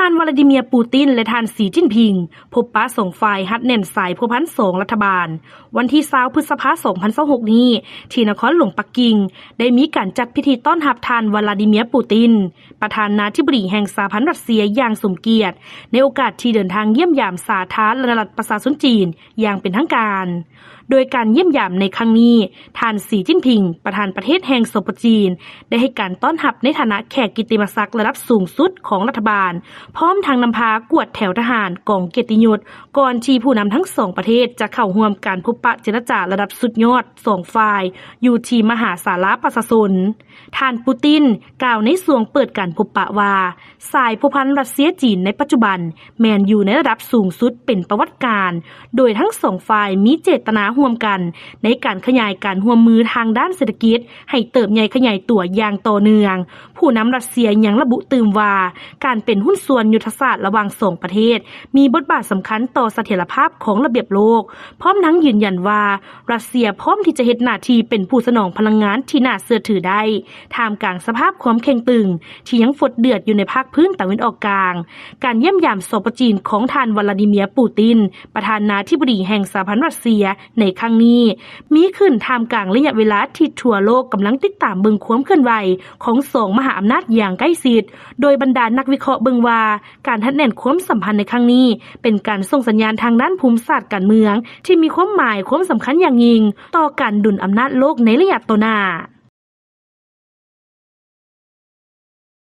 ທ່ານ ວລາດີເມຍ ປູຕິນ ແລະ ທ່ານ ສີ ຈິ້ນຜິງ ພົບປະສອງຝ່າຍຮັດແໜ້ນສາຍພົວພັນສອງລັດຖະບານ ວັນທີຊາວ ພຶດສະພາ ສອງພັນຊາວຫົກນີ້ ທີ່ນະຄອນຫຼວງປັກກິ່ງ ໄດ້ມີການຈັດພິທີຕ້ອນຮັບທ່ານ ວລາດີເມຍ ປູຕິນ ປະທານາທິບໍດີແຫ່ງສະຫະພັນຣັດເຊຍຢ່າງສົມກຽດ ໃນໂອກາດທີ່ເດີນທາງຢ້ຽມຢາມສາທາລະນະລັດປະຊາຊົນຈີນຢ່າງເປັນທາງການ. ໂດຍການຢ້ຽມຢາມໃນຄັ້ງນີ້ ທ່ານ ສີ ຈິ້ນຜິງ ປະທານປະເທດແຫ່ງ ສປ ຈີນ ໄດ້ໃຫ້ການຕ້ອນຮັບໃນຖານະແຂກກິດຕິມະສັກລະດັບສູງສຸດຂອງລັດຖະບານ, ພ້ອມທັງນຳພາກວດແຖວທະຫານກອງກຽດຕິຍົດ ກ່ອນທີ່ຜູ້ນຳທັງສອງປະເທດຈະເຂົ້າຮ່ວມການພົບປະເຈລະຈາລະດັບສຸດຍອດສອງຝ່າຍ ຢູ່ທີ່ມະຫາສາລາປະຊາຊົນ. ທ່ານ ປູຕິນ ກ່າວໃນຊ່ວງເປີດການພົບປະວ່າ ສາຍພົວພັນຣັດເຊຍ-ຈີນໃນປັດຈຸບັນ ແມ່ນຢູ່ໃນລະດັບສູງສຸດເປັນປະຫວັດການ, ໂດຍທັງສອງຝ່າຍມີເຈດຕະນາຮ່ວມກັນ ໃນການຂະຫຍາຍການຮ່ວມມືທາງດ້ານເສດຖະກິດໃຫ້ເຕີບໃຫຍ່ຂະຫຍາຍຕົວຢ່າງຕໍ່ເນື່ອງ. ຜູ້ນຳຣັດເຊຍຍັງລະບຸຕື່ມວ່າ ການເປັນຫຸ້ນສ່ວນຍຸດທະສາດລະຫວ່າງສອງປະເທດ ມີບົດບາດສຳຄັນຕໍ່ສະຖຽນລະພາບຂອງລະບຽບໂລກ, ພ້ອມທັງຢືນຢັນວ່າ ຣັດເຊຍພ້ອມທີ່ຈະເຮັດໜ້າທີ່ເປັນຜູ້ສະໜອງພະລັງງານທີ່ໜ້າເຊື່ອຖືໄດ້ ທ່າມກາງສະພາບຄວາມເຄັ່ງຕຶງທີ່ຍັງຟົດເດືອດຢູ່ໃນພາກພື້ນຕາເວັນອອກກາງ. ການຢ້ຽມຢາມ ສປ ຈີນ ຂອງທ່ານ ວລາດີເມຍ ປູຕິນ ປະທານາທິບໍດີແຫ່ງສະຫະພັນຣັດເຊຍໃນຄັ້ງນີ້ ມີຂຶ້ນທ່າມກາງໄລຍະເວລາທີ່ທົ່ວໂລກກຳລັງຕິດຕາມເບິ່ງຄວາມເຄື່ອນໄຫວຂອງສອງມະຫາອຳນາດຢ່າງໃກ້ຊິດ, ໂດຍບັນດານັກວິເຄາະເບິ່ງວ່າ ການຮັດແໜ້ນຄວາມສຳພັນໃນຄັ້ງນີ້ ເປັນການສົ່ງສັນຍານທາງດ້ານພູມສາດການເມືອງ ທີ່ມີຄວາມໝາຍຄວາມສຳຄັນຢ່າງຍິ່ງຕໍ່ການດຸນອຳນາດໂລກໃນໄລຍະຕໍ່ໜ້າ.